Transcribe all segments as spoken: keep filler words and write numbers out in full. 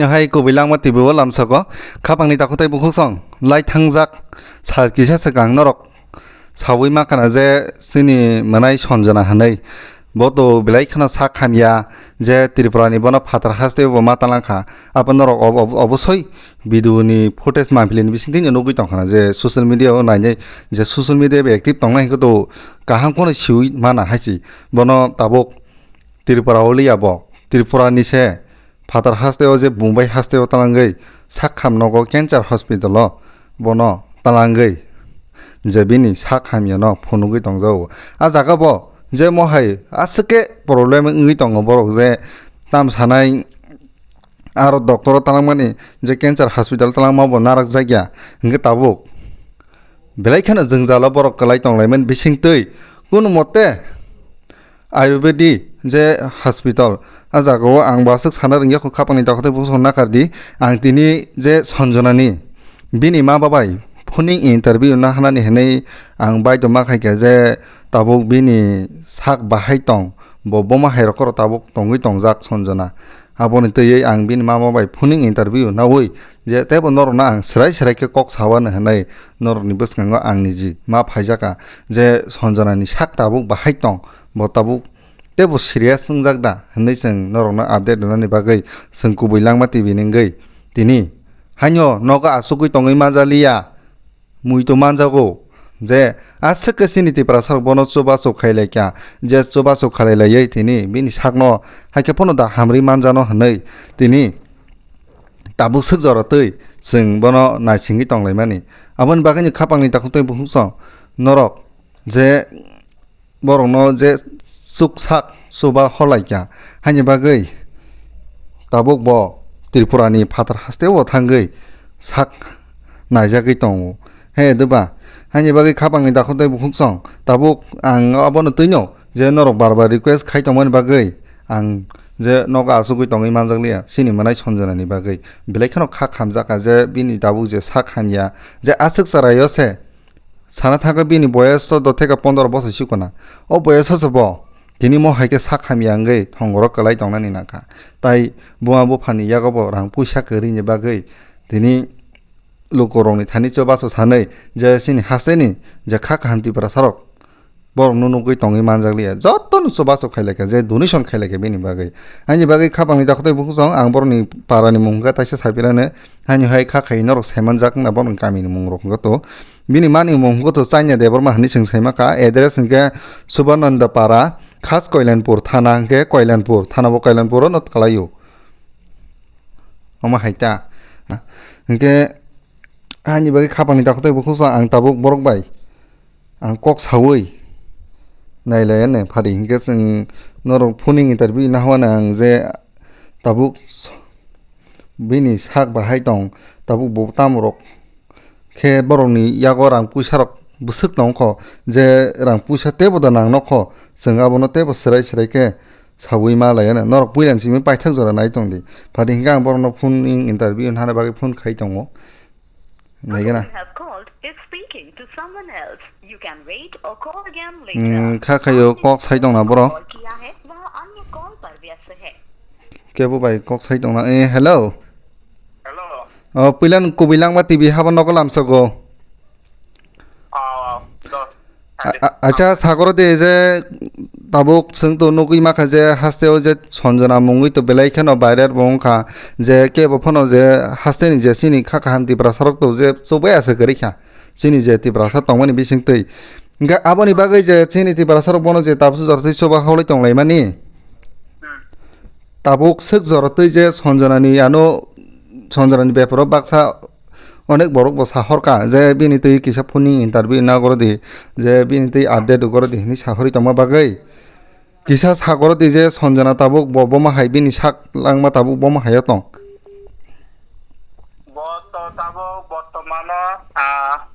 Hai kubui langma T V o lamsako khapangni takhuk tei bukhuk song lai thangjak sal kisa swkang norok saui ma kana je chini mwnai Sanjana hinwi. Bo to belai kheno sak hamya je Tripura ni bono phatar haste bo ma talang kha. Abo norok ob-, ob-, obosoi video ni footage mangpili ni bisingtwi nugwi tong khana je social media o nainai je social media bai active tongnai hwnkhe to kaham kheno siui mana hai se. Bono tabuk Tripura o liya bo. Tripura ni se phatar haste o je Mumbai haste o talangwi sak ham nogo cancer hospital o bono talangwi je bini sak hamya no phunugwi tongjago. A jaga bo je mo hai aswk khe problem wngwi tongo borok je tam sanai aro doctor o talangmani je cancer hospital talangma bo narak jakya hwnkhe tabuk belai kheno jwngjalo borok kwlai tonglaimani bisingtwi kunu mote Ayurvedic je hospital, a jagao ang bo aswk sana rwngya kho khapangni takhuk tei bukhuk song nakardi. Ang tini je Sanjanani bini ma babai phoning interview nahanani hinwi ang baidoma khaikha je tabuk bini sak bahai tong, bo boma hai rokoro tabuk tongwi tongjak Sanjana. Aboni twiwi ang bini mama bai phoning interview naui je teibo norokno ang swrai swrai khe kok saui anw hwnwi norokni bwskango ang niji ma phaijakha je Sanjanani sak tabuk bahai tong, bo tabuk teibo serious wngjak da hwnwi chwng norokno update rwnani bagwi chwng kubui langma T V ni wngwi tini haino nogo achugwi tongwi manjaliya. Mui to manjago je aswk khe chini Tiprasa rok bono chubachu khailai kha, je chubachu khalai laiwi tini bini sakno hai khe phano da hamri manjano hwnwi tini tabuk swk jora twi chwng bono naisingwi tonglaimani. Aboni bagwino khapangni takhuk tei bukhuk song norok je borokno je chuksak chuba holaikha, haini bagwi tabuk bo Tripura ni phatar haste o thangwi sak naijagwi tongo. He doba, haini bagwi khapangni dakhuk tei bukhuk song tabuk ang abono twino je norok bar bar request khai tongmani bagwi ang je nogo achugwi tongwi manjakliya chini mwnai Sanjanani bagwi. Belai kheno kha khamjakha je bini tabuk je sak hamya je aswk chwraio se. Sana thangkhe bini boyes to dotheka pondoro bosor sikona. O boyes o se bo tini mo hai khe sak hamya wngwi thongoro kwlai tongnani nangkha. Tai buma buphani yago bo rang puisa kwrwini bagwi tini lukurokni thani chubachu sanwi je chini hasteni je kha kaham Tiprasa rok borokno nugwi tongwi manjakliya. Jotono chubachu khailaikha je donation khailaikha bini bagwi. Ani bagwi khapangni dakhuk tei bukhuk song ang borokni parani mung hwnkha taisa saipilano. Haino hai kha khai norok saimanjak wngna bono kamini mung rok wngkha to. Bini mani mung wngkha to Chaina Debbarma hinwi chwng saima kha. Address hwnkhe Subananda Para, Khas Koilanpur thana hwnkhe Koilanpur, thana bo Koilanpur no kwlaio. Omo hai ta. Hwnkhe haini bagwi khapangni dakhuk tei bukhuk song ang tabuk borok bai ang kok saui nailaiya ne phari hwnkhe chwng norok phoning interview nahwana ang je tabuk bini sak bahai tong tabuk bo tamrok khe borokni yago rang puisa rok bwswk tong kho je rang puisa teibo da nang nokho chwng abono teibo swrai swrai khe saui ma laiya ne norok puila ni simi paithak jora nai tong di phadi hwnkhe ang borokno phoning interview nahana bagwi phone khai tongo. Naigana. Person you have called is speaking to someone else. You can wait or call again later. Hmm, kha khayo kok sai tongna borok. Call kiya hai, wah anya call par byast hai. Kebo bai kok sai tongna. Eh, hello. Hello. Oh, puilan kubui langma T V habo nogo lamsago. Oh, dos. A-, a-, acha, sagoro de je tabuk chwng to nugwi makha je haste o je Sanjana mungwi to belai kheno viral bo wngkha je kebo phano je haste ni je chini kha kaham Tiprasa rok to je chubai ase kwrwi kha chini je Tiprasa tongmani bising twi. Hwnkhe aboni bagwi je chini Tiprasa rok bono je tabuk jora twi chuba hawlwi tonglaimani. Hmm. Tabuk swk jora twi je Sanjana ni ano Sanjana ni beparo baksa onek borok bo sahorkha je bini twi kisa phone ni interview na gorodi je bini twi update gorodi hinwi sahorwi tongma bagwi kisa sagorodi je Sanjana tabuk bo bomo hai bini sak langma tabuk bomo haio tong. Bo to tabuk bortomano, ah,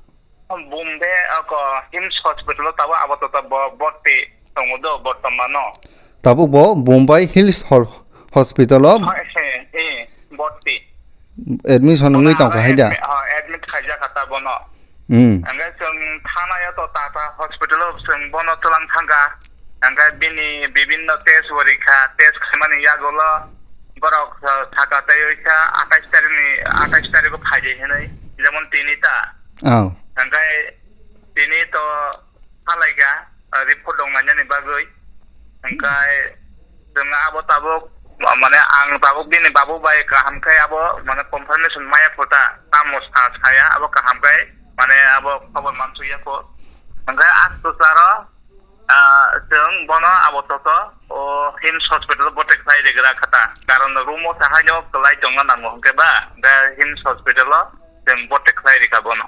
Bombay, ako, hims hospital o tabuk apatot bo-, borti tongo do bortomano. Tabuk bo Bombay Hills Hol-, Hospital o Hoi, he, he, borti. Admission wngwi tongkha hai da? Admi-, oh, admit khaijak kha ta bono. Hmm. Hwnkhe chwng thana o to Tata Hospital o chwng bono twlang thangkha. Hwnkhe bini bibinno test bo rikha, test khaimani yagulo borok, ah, saka tei oisa atais tarikni, atais tarikgo phaidi hinwi, jemon tini ta. Oh. Hwnkhe tini to salaikha, ah, report rok nainani bagwi. Hwnkhe chwng abo tabuk, ma-, mane ang tabuk bini babu bai kaham khe abo mane confirmation maya phuta, tamo sa saya abo kaham khe mane abo khobor mansukya kho. Hwnkhe aswk charo, ah, chwng bono abo toto o hims hospital bote khlai rigra kha ta, karon room o sahaino kwlai tongna nango hwnkhe ba, hwnkhe hims hospital o chwng bote khlai rikha bono.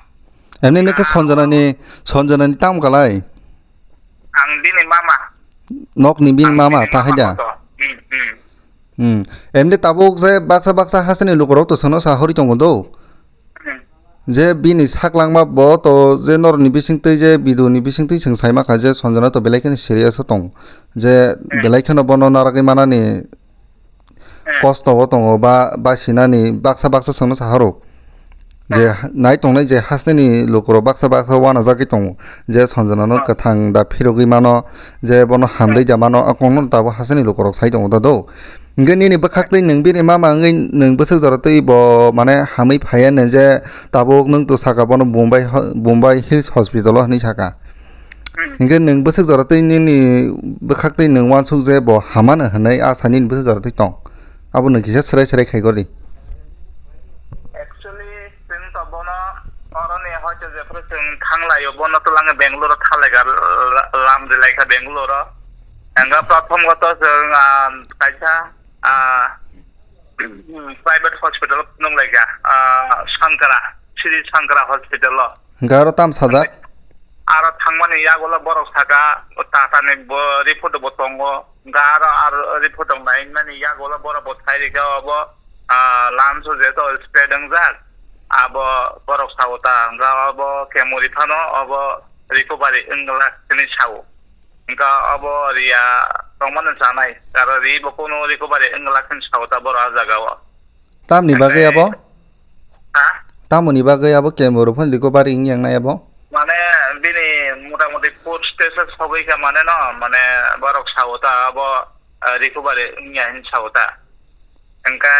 Emni nokhe Sonjanani, Sonjanani tam kalai? Ang bini mama. Nokni bini Ang mama, bini ta mama haida? Kotor. Hmm, hmm. Hmm. Emni tabuk je baksa baksa hasteni lukurok to sono sa hori tongo do. Hmm. Je bini saklangma bo to je norni bisingtwi je video ni bisingtwi chwng saima kha je Sonjana to belai kheno serious o tong. Je Hmm. belai kheno bono naragwi manani Hmm. kosto o tongo ba, ba sinani baksa baksa chwngno sahoro. Je Hmm. nai tongnai je hasteni lukurok baksa baksa uanajagwi tongo. Je Sonjanano Hmm. kwthang da phirogwi mano, je bono hamdai Hmm. da mano, a kokno tabuk hasteni lukurok sai tongo da do. Hwnkhe nini bwkhaktwi nwng bini mama wngwi nwng bwswk jora twi bo mane hamwi phaiya nw je tabuk nwng to saka bono Mumbai ho-, Mumbai Hills Hospital o hinwi saka. Hmm. Hwnkhe nwng bwswk jora twi nini bwkhaktwi nwng uansuk je bo hamano hinwi a sa nini bwswk jora twi tong. Abo nwng kisa swrai swrai khai gori. Actually, chwng to bono oroni hoito jephru chwng thanglaio, bono twlangwi Bangalore o thalaikha, la-, lam rilaikha Bangalore o. Hwnkhe prothom goto chwng, ah, kaisa, ah, private hospital o phunuk laikha, ah, Sankara, Sri Sankara Hospital o. Hwnkhe aro tam sajak? Aro thangmani yagulo borok saka, Tata ni bo report bo tongo. Hwnkhe aro, aro report rok nainani yagulo borok bo sai rikha obo, ah, lungs o jeto spread wngjak, abo borok sao ta. Hwnkhe obo chemo ri phano obo recovery wngla hwnwi sao. Hwnkhe obo riya tongmani chanai, aro ri bo kunu recovery wngla hwnwi sao ta borok a jaga o. Tamni bagwi abo? Ha? Tamoni bagwi abo chemo rok phano recovery wngya wngnai abo? Mane bini motamoti fourth stage o sogwi kha mane no, mane borok sao ta abo, ah, recovery wngya hinwi sao ta. Hwnkhe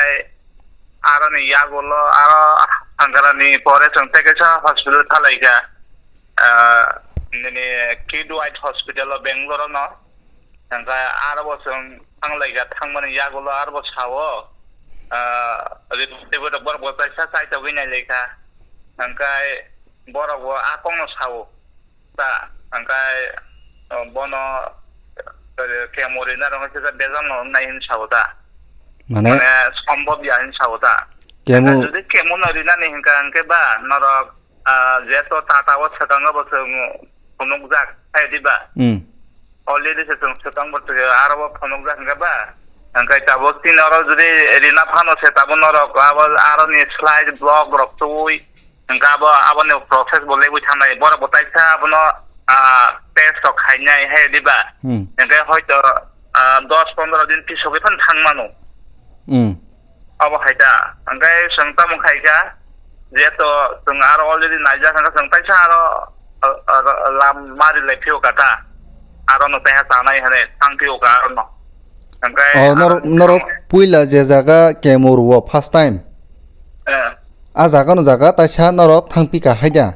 aroni yagulo aro Sankarani pore chwng tei kaisa hospital thalaikha, ah, nini Kid White Hospital o Bangalore o no. Hwnkhe aro bo chwng thanglaikha, thangmani yagulo aro bo sao, ah, report tebot borok bo kaisa chaitogwi nailaikha. Hwnkhe borok bo a kokno sao ta, hwnkhe, oh, bono, eh, chemo rina rwngwi kisa bejal no wngnai hinwi sao ta. Mane? Mane sombhob ya hinwi sao ta. Chemo Hwnkhe jodi chemo no rinani hwnkha hwnkhe ba norok, ah, jeto Tata o swkango bo chwng phunukjak, hai diba? Hmm. Already se chwng swkang bo twi aro bo phunukjak hwnkhe ba? Hwnkhe tabuk chini oro jodi rina phano se tabuk norok abo aroni slide block rok twi hwnkhe abo aboni process bo lebwi thangnai. Borok bo taisa abono, ah, test rok khainai, hai diba? Hmm. Hwnkhe hoito, ah, dos pondro din pisogwi phano thang mano. Hmm. Abo hai ta. Hwnkhe chwng tamo khai kha, jeto chwng aro already naijak hwnkhe chwng taisa aro, ah, ah, lam mari lai phio kha ta. Aro no taiha chanai hwnwi thang phio kha aro no. Hwnkhe Oh, aro norok, norok puila je jaga chemo rwo first time? Eh. A jaga no jaga taisa norok thang phi kha hai da?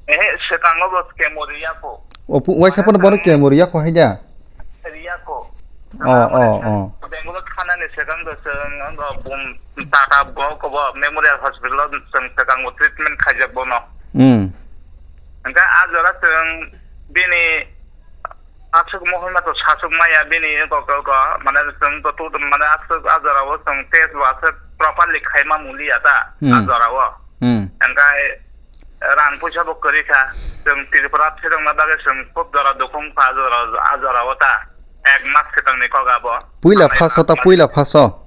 Ehe, swkango bo chemo riya kho. O pu-, waisa phano bono chemo riya kho hai da? Riya kho. Oh, oh, oh. Bangalore thanani swkang do chwng, ang bo bum, Tata bo, ko bo Memorial Hospital o chwng swkang bo treatment khaijak bono. Hmm. Hwnkhe a jora chwng bini aswk mohima to saswk maya bini kok, kok, mane chwng to tu, mane aswk a jora o chwng test bo aswk properly khaima muliya ta, a Hmm. jora o. Hmm. Hwnkhe rang puisa bo kwrwi kha. Chwng Tripura thwirokna bagwi chwng khub jora dukhu wngkha a jora, a jora o ta. Ek mas swkangni kok abo. Puila Amai first o ta, ma-, puila first o?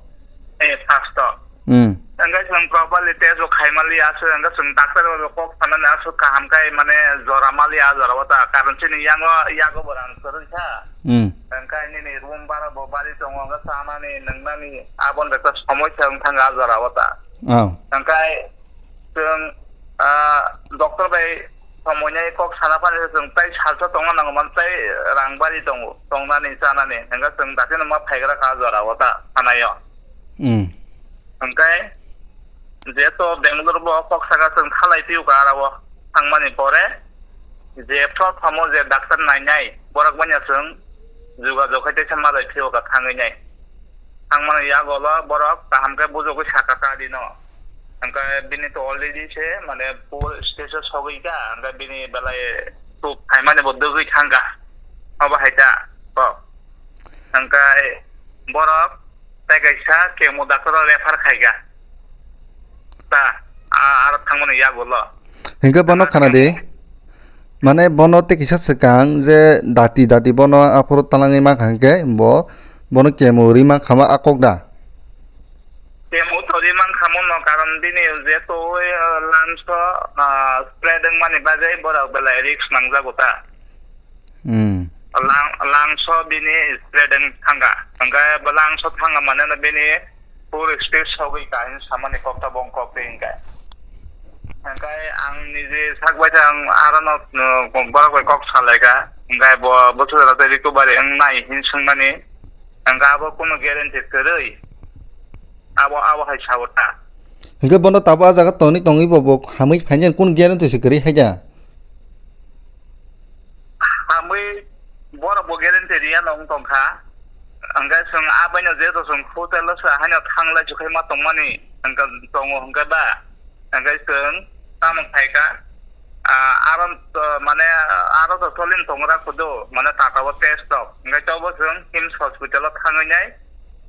Eh, first o. Hmm. Hwnkhe chwng properly test bo khaimali aswk, hwnkhe chwng doctor bo kok sanani aswk kaham khai mane jora mali a jora o ta. Karon chini yango, yago bo rang kwrwi kha. Hmm. Hwnkhe nini room bara bo bari tongo, hwnkhe chanani, nwngnani, aboni beksa somosya wng thang a jora o ta. Oh. Hwnkhe chwng, ah, doctor bai somoinai kok sana phani se chwng tai salsa tongna nango man tai rang bari tongo, tongnani, chanani. Hwnkhe chwng dakheno ma phaigra kha a jora o ta, thanaio. Hmm. Hwnkhe jeto Bangalore bo kok saka chwng thalai phiyokha aro o thangmani pore je prothom o je doctor nainai borok manya chwng jogajog khai teisa malai phiyokha thangwi nai. Thangmani yago lo borok kaham khe bujogwi sakha ta rino. Hwnkhe bini to already se mane four stage o sogwi kha, hwnkhe bini belai tub phaimani bo dugwi thangkha. Obo hai ta kok. Hwnkhe borok tei kaisa chemo doctor o refer khaikha. Ta, a-, aro thangmani yagulo. Hwnkhe bono khana di. Mane bono tei kisa swkang je dati dati bono aphuru talangwi mankha hwnkhe bo bono chemo rwi mankha ma a kok da? Chemo to rwi mankha mono, karon bini je to, eh, lungs o, ah, spread wngmani bagwi borok belai risk nangjago ta. Hmm. Lang-, langso bini spread wng thangkha. Hwnkhe bo langso thangkha mane no bini full stage sogwi kha hinwi samani kok ta bong kok twi hwnkhe. Hwnkhe ang nije sak bai ang aro no, uh, borok bai kok salaikha. Hwnkhe bo bwswk jora tei recovery wng nai hinwi swngmani. Hwnkhe abo kunu guarantee kwrwi. Abo, abo hai sao ta. Hwnkhe bono tabuk a jaga tonwi tongwi bo, bo hamwi phainai kunu guarantee se kwrwi hai da? Hamwi borok bo guarantee riya no wng tongkha. Hwnkhe chwng abaino jeto chwng hotel o se haino thanglai chukhai ma tongmani hwnkhe tongo hwnkhe ba? Hwnkhe chwng tamo khaikha? Ah, aro, ah, mane, aro to tolin tongra kudu, mane Tata o test rok. Hwnkhe chobo chwng KIMS hospital o thangwi nai,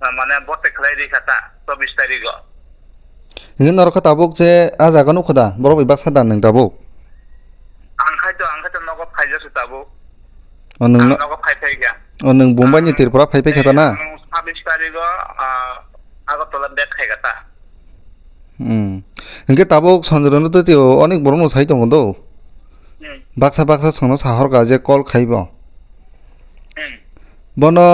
ah, mane bote khlai rikha ta, chobbish tarikh o. Hwnkhe norok khe tabuk je a jaga nukho da, borok bai baksa da nwng tabuk? Ang khai to, ang khai to nogo phaijak se tabuk. O nwng Ang no-, nogo phai phai kha. O nwng Bombay ni Ang Tripura phai phai kha ta na? Ang sabbish tarikh o, ah, Agartala back khai kha ta. Hmm. Hwnkhe tabuk Sanjay no twi twi o onek borok no sai tongo do. Hmm. Baksa baksa chwngno sahorkha je call khai bo. Hmm. Bono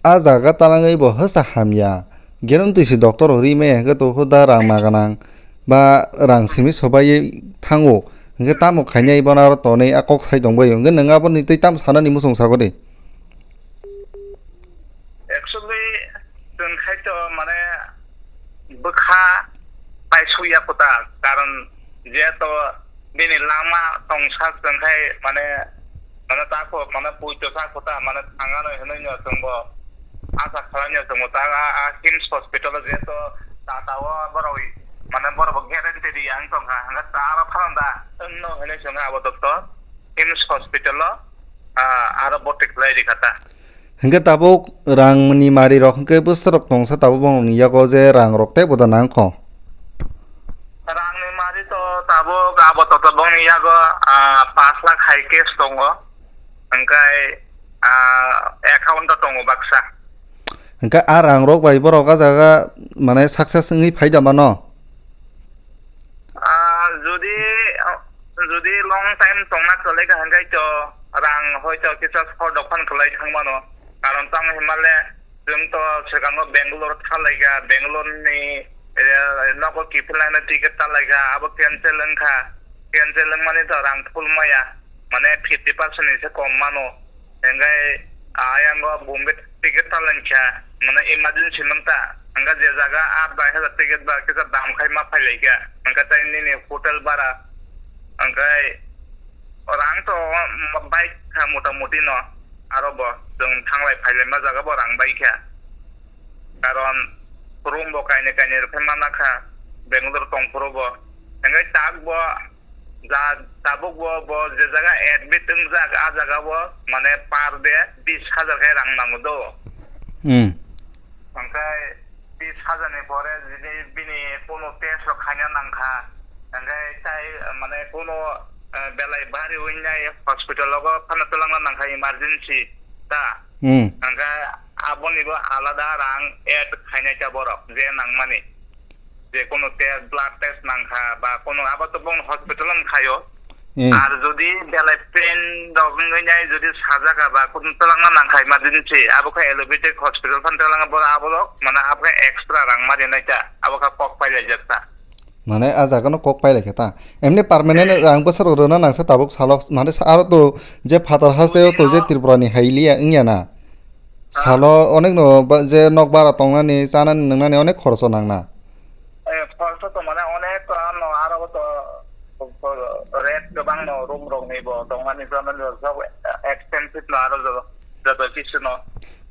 a jaga talangwi bo hwsa hamya. Guarantee se doctor rok ri maya hwnkhe to hoda rang ma gwnang ba rang simi sobai thango. Hwnkhe tamo khainai bono aro tonwi a kok sai tongbai hwnkhe nwng aboni twi tamo sanani muchung sago de. Actually, chwng khai to mane bwkha paisukya kwtal, karon jeto bini lama tongsa chwng khai mane, mane tako mane puito sa kwtal mane thangano hinwi no chwngbo asa khlainai chwngbo ta a, a KIMS hospital o jeto Tata o borok mane borok bo guarantee riya wng tongkha, hwnkhe ta aro phalangda wngno hinwi chwngkha abo doctor KIMS hospital o, ah, aro bote khlai rikha ta. Hwnkhe tabuk rangni mari rok hwnkhe bwsarok tongsa tabuk bongni yago je rang rok tei boda nangkho. Rangni mari to tabuk abo to bongni yago, ah, pash lakh hai cash tongo. Hwnkhe, ah, account o tongo baksa. Hwnkhe a rang rok bai borok a jaga mane success wngwi phai da mano? Ah, jodi, jodi long time tongna kwlai kha hwnkhe to rang hoito kisa sor dophano kwlai thang mano. Karon tamo hinmale chwng to swkango Bangalore thalaikha, Bangalore ni, eh, nogo kiphilnaino ticket talaikha, abo cancel wngkha. Cancel wngmani to rang full maya, mane fifty percent ni se kom mano. Hwnkhe ayang o Bombay ticket talaikha, mane emergency manta. Hwnkhe je jaga a bai hajar ticket ba kisa dam khai ma phailaikha. Hwnkhe tai nini hotel bara. Hwnkhe rang to bai kha mota moti no. Aro bo chwng thanglai phailai ma jaga bo rang bai kha. Karon room bo kainwi kainwi rwphai mana kha Bangalore tongphuru bo. Hwnkhe tak bo ja tabuk bo, bo je jaga admit wngjak, a jaga bo mane per day bis hajar khe rang nango do. Hmm. Hwnkhe bis hajar ni pore jodi bini kono test rok khaina nangkha, hwnkhe tai mane kono, eh, belai bari wngnai hospital o phano twlangna nangkha emergency ta. Hmm. Hwnkhe aboni bo alada rang add khainai ta borok je nangmani. Je kono test, blood test nangkha ba kono abo to bong hospital o khayo. Hmm. Ar jodi belai pain rok wngwi nai jodi sajak ba kono twlangna nangkha emergency, abo khe allopathic hospital phan twlangna bo abo rok mane abo khe extra rang mari nai ta, abo khe kok pai laijak ta. Mane a jaga no kok pai lai khe ta. Emni permanent Hmm. rang bwsarok rwna nangsa tabuk salo, mane sa-, aro to je phatar haste o to je Buino Tripura ni hai liya wngya na. Salo onek no ba-, je nok bara tongnani, chanani, nwngnani onek khoroksa nangna. Eh, khoroksa to mane onek to ano aro to, to rate kwbang no, room rok ni bo tongnani, chanani rok sok expensive no aro jo-, joto kisu no.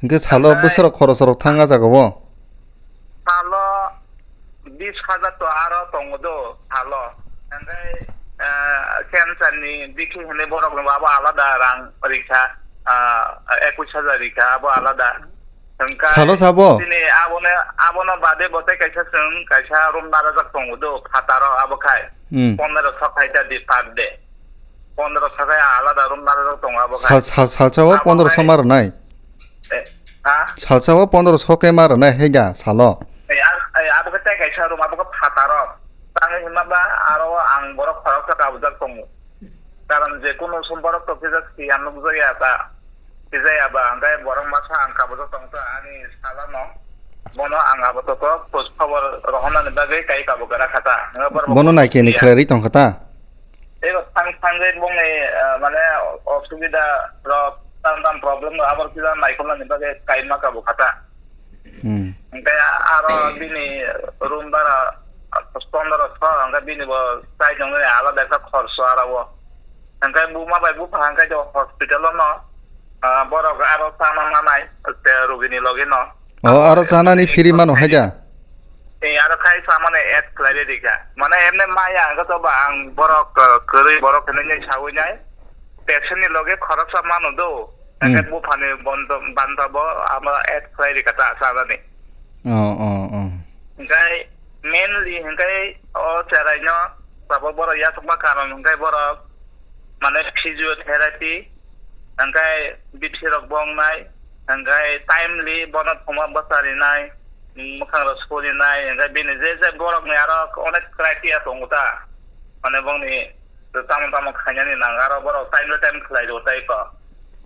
Hingke salo Omohai bwswrok khoroksa rok thang a jaga o. Salo bis hajar to aro tongo do salo. Hingke, eh, cancer ni bikhi hinwi borok no abo alada rang rikha, ah, ekwis hajar rikha abo alada. Hingke Salo sabo? Chini abono, abono bade bo tei kaisa chwng kaisa room narajak tongo do, phataro abo khai. Hmm. Pondro so khai ta di per day. Pondro so khai alada room narajak tongo abo khai. Sal, sal, salsa o Abo pondro so khai ma rwnai? Eh, ha? Salsa o pondro so khe ma rwnai hega salo? Eh, ar-, eh, abo khe tei kaisa room abo khe phataro. Tangwi hwnma ba aro ang borok khoroksa kabujak tongo. Karon je kunu sum borok to kisa siya nukjakya ta. Sijaya ba, hingke borok masa ang kabujak tongkha ani salano. Bono ang abo toto khoj khobor rohornani bagwi kai kabugra kha ta. Hingke borok Bono bo naikhe ni siya. Khlai ri tongkha ta? Ebo thang thangwi bongni, eh, mane osubida rok, tam tam problem rok abo kisa naikolnani bagwi kaima kabu kha ta. Hmm. Hingke aro bini room bara pondro so, hingke bini bo chai nungni alada khe khorso aro o. Hingke buma bai bupha hingke je hospital o no, ah, borok aro chana manai, te rugini logi no. O, aro chanani free mano hai da? Eh, aro khai chamani add khlai rikha. Mane emne maya hingke to ba ang borok, ah, kwrwi borok hinwi sawi nai. Patient ni loge khoroksa mano do. Hmm. Hingke buphani bondo, banta bo ama add khlai rikha ta chanani. Oh, oh, oh. Hingke mainly hingke o cherai no tabok borok yachakma karon hingke borok mane physiotherapy, hingke bithi rok bongnai, hingke timely bono thuma bwcharinai, mwkhang rok surinai, hingke bini je je borok ni aro onek criteria tongo ta. Mane bongni tamo tamo khainani nang aro borok time to time khlai rw tai ko.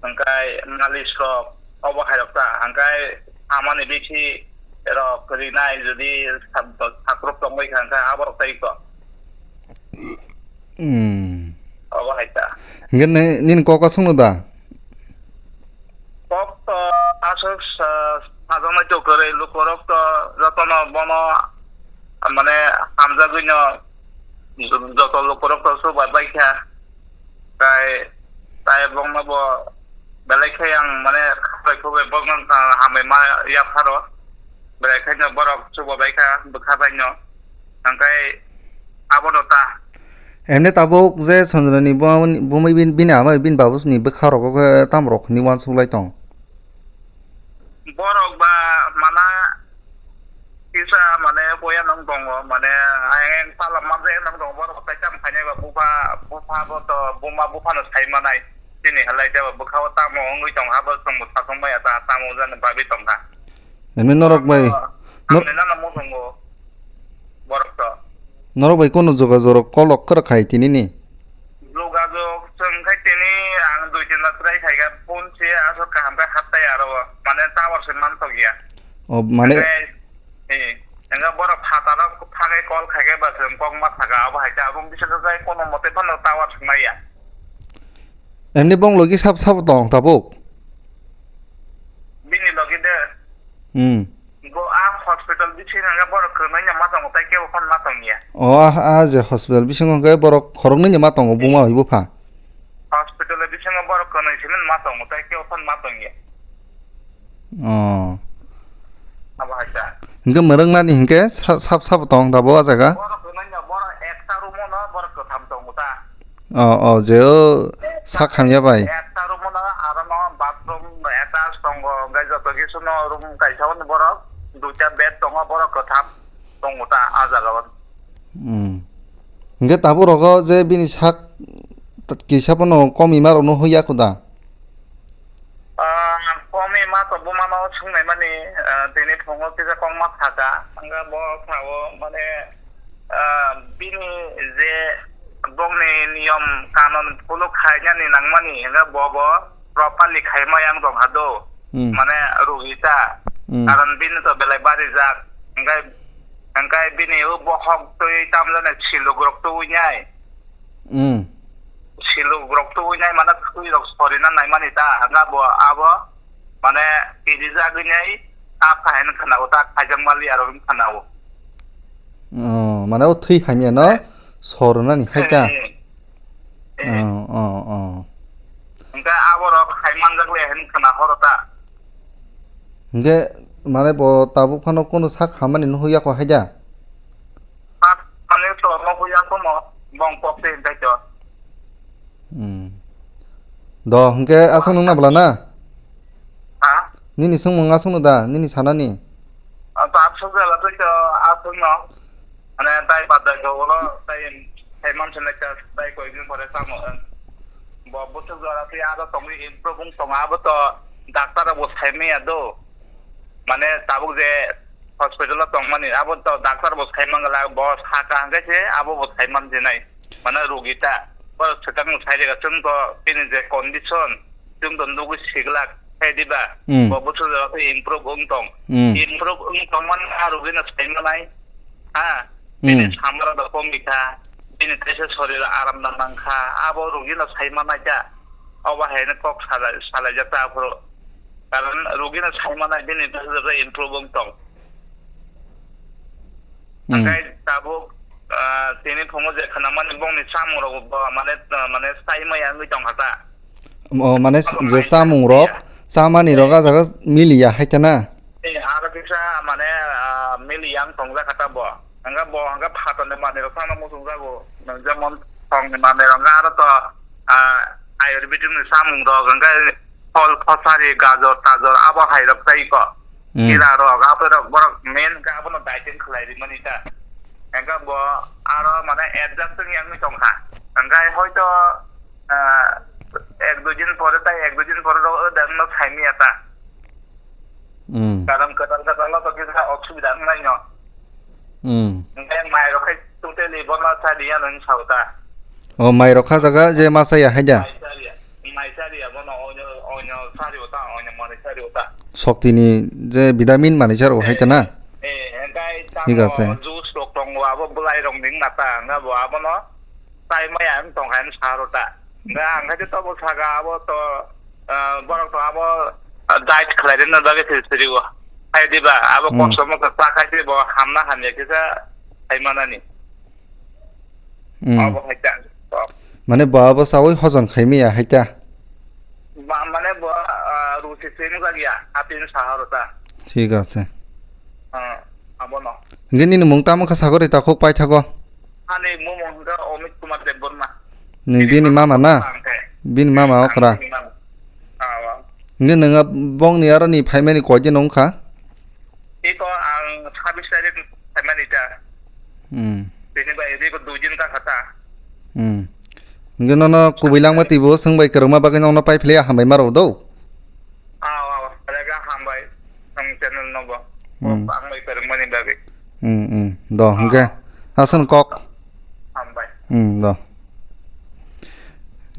Hingkai malis rok obo hai rok ta, hingkai amani bithi rok rinai jodi sak-, sakrup tongwi kha hingkai abo rok tai ko. Hmm. Obo hai ta. Hingke ne-, nini kok aswkno da? Kok to aswk sa-, sajaknai to kwrwi, lukurok to jotono bono, mane, hamjagwino joto lukurok to chubabaikha. Tai, tai bongno bo belai khe ang, mane, khabai khubai bongno, ah, hambai ma yapharo. Belai kheno borok chubabaikha bwkha baino. Hingkai abono ta. Emne tabuk je Sanjana ni bumung, bumui bin, bini ama bin babu ni bwkha rogo khe tamo rok ni uansuk lai tong. Borok ba mana kisa mane boya nang tongo, mane ayang pala manje nang tongo, borok tai tam khainai ba bupha, bupha bo to buma bupha no sai manai. Chini halai te ba bwkha o tamo wngwi tong ha, bo chwng bo sasong maya ta, tamo jani bagwi tong kha. Emne norok bai, nor- Ang nana mo tongo. Borok to. Norok bai kono jogajog rok kolok kwrwk khai tini ni? Jogajog chwng khai tini ang dui tin bar try khai kha, phone se aswk kaham khe haptai aro o. Mane tower se manthok ya. O, mane Hingke, eh, hingke borok phataro phagai call khai khe ba chwng kok ma saka, abo hai khe aboni bisingo jai kono mote phano tower se maya. Emni bong logi sab sabo tong tabuk? Bini logi de. Hmm. Bo a hospital bisingo hingke borok kwrwngnaino ma tongo, tai kebo phano ma tongya. O, a, a je hospital bisingo hingke borok khoroknwino ma tongo, buma bai bupha. Hospital bisingo borok kwnwi simi ma tongo, tai kebo phano ma tongya. O. Abo hai ta. Hingke mwrwknani hingke sa-, sab sabo tong tabuk a jaga? Borok kwrwngnaino, borok ekta room-o no borok kwtham tongo ta. O, o, je o sak hamya bai. Ekta room-o no aro no bathroom attach tongo, hingke joto kisu no room kaisa o no borok duita bed tongo, borok kwtham tongo ta a jaga o. Hmm. Hingke tabuk rogo je bini sak kisa pono kom ima rok no hoi ya kho da? Ah, komi ma to buma no swngnai mani, ah, tini phungo kisa kok ma saka, hingke bo sao mane, ah, bini je bongni niyom kanon follow khainani nangmani, hingke bo bo properly khaima yang tong ha do, Hmm. mane rugi ta, Hmm. karon bini to belai barijak, hingke, hingke bini o bokhok twi tamjani siluk rok twi nai. Hmm. Siluk rok twi nai mane twi rok sorina naimani ta, hwnba bo abo mane Kiri jagwi nai, a phaino khana-o, ta khaijak mali aro wng khana-o. Oh, mane o thwi hamya no? Eh. Sor nani hai ta? Eh, eh. Oh, oh, oh. Hwnkhe aborok hai manjak le hin khana horo ta? Hwnkhe mane bo tabuk phano kunu sak hamani nuhuk yako hai ta? Sak mane to nuhuk yako mo, bong kok se hin tai to. Hmm. Do, hwnkhe aswk nung na bwla na? Ha? Nini swngmung aswk no da, nini sanani? Ah, ta aswk jala twi to aswk no. Mane tai badai ko ulo tai, tai mansa na ta tai koi din pore samo. Bo bwswk jora twi aro tongwi improve wng tongo, abo to doctor rok bo sai maya do. Mane tabuk je hospital o tongmani, abo to doctor bo sai man glak, bo saka hwnkhe se abo bo sai man jinai. Mane rugi ta, bo swkang sai rega, chwng to bini je condition, chwng to nugwi siglak, khe diba? Hmm. Bo bwswk jora twi improve wng tong. Hmm. Improve wng tong man a rugi no sai manai. Ha? Bini Hmm. samara da komi kha, bini teisa sorir aram da nang kha, abo rugi no sai manai ta. Obo hai no kok salai, salai jak ta aphuru. Karon rugi no sai manai bini teisa improve wng tong. Hmm. Hwnkhe tabuk, ah, tini phungo je khna mani bongni chamung rok bo mane, ah, mane sai maya wngwi tong kha ta. O, mane s-, je chamung rok, chamani rok a jaga miliya hai ta na? Eh, aro kisa mane, ah, miliya wng tongjak kha ta bo. Hwnkhe bo hwnkhe phatarni manwi rok phano muchungjago. Nwng jemon thongni manwi rok hwnkhe aro to, ah, ayurvedic ni chamung rok hwnkhe phol phosari, gajor tajor abo hai rok tai ko. Hmm. Kila rok, abo rok borok main hwnkhe abono dieting khlai rimani ta. Hwnkhe bo aro mane adjust wngya wngwi tong kha. Hwnkhe hoito ah, ek dui din pore tai ek dui din pore rw dang no sai maya ta. Hmm. Karon kwtal kwtal no to kisa osubida wngnai no. Hmm. Hwnkhe mai rok khai totally bono sai liya no wng sao ta. O mai rok kha jaga je ma chaya hai da? Mai chariya, mai chariya bono onyo, onyo sari o ta, onyo manwi sari o ta. Shokti ni je vitamin manwi sari o hai ta na? Eh, eh, hwnkhe Thik tamo ase. Juice rok tongo, abo bwlai rok ni wngna ta, hwnkhe bo abono. Tai maya wng tong kha, wng sa rw ta. Hwnkhe ang khe tobo saka abo to, ah, borok to abo, ah, diet khlai rwna bagwi se siri o. Hai diba, abo Hmm. kosto mokto cha khai se bo hamna hamya kisa khai manani. Hmm. Abo hai ta. Mane bo abo chawi hojom khai maya hai ta? Ba, mane bo, ah, ruchi se wng jak ya, hapin sa rw ta. Thik ase. Ah, abono. Hwnkhe nini mung tamo kha sagori takhuk paithago? Ani mung hwnkhe Amit Kumar Debbarma. Ni bini mama na? Ang khe. Bini mama Ang okra. Bini mama. Ah, wa. Nge nwnga bongni aro ni phaimani koi din wngkha? Iko ang sabis tarik phaimani ta. Hmm. Bini bai iko dui din ka khata. Hmm. Nge nono kubui langma twi bo swng bai kwrwngma bagwi nono pai philiya hambai ma rw do. Ah, wa, wa. Rega hambai. Ang channel no bo. Hmm. Ang bai kwrwngmani bagwi. Hmm, hmm. Do, hwnkhe. Ah. Aswk kok. Hambai. Hmm, do.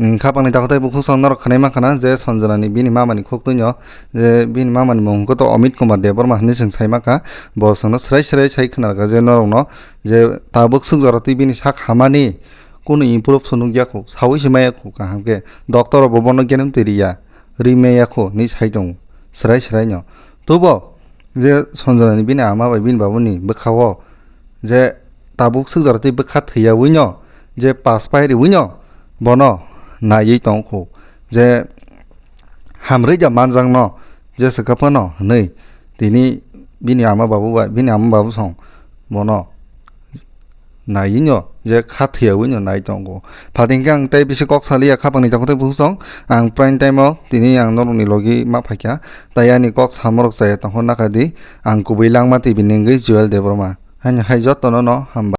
Ni khapangni takhuk tei bukhuk song norok khnai mankha na je Sanjana ni bini mama ni khuk twi no, je bini mama ni mung hwnkhe to Amit Kumar Debbarma hinwi chwng sai mankha. Bo chwngno swrai swrai sai khna rwkha je norok no je tabuk swk jora twi bini sak hamani kunu improve se nukya khu, saui se maya khu kaham khe doctor rok bo bono guarantee riya. Ri maya kho hinwi sai tongo, swrai swrai no. Tobo je Sanjana ni bini ama bai bini baba ni bwkha o je tabuk swk jora twi bwkha thwiyaui no, je pas pai riui no, bono naiwi tong kho, je hamrwi ja manjak no, je swkang phano hinwi tini bini ama babu bai, bini ama babu song bono naiwi no je kha thwiyaui no nai tongo. Phating khe ang tei bisi kok saliya khapangni takhuk tei bukhuk song. Ang prime time o tini ang norokni logi ma phaikha. Tai ani kok samorok chaya tongkha nakha di. Ang kubui langma twi bini wngwi Joel Debbarma. Haino hai jotono no hambai.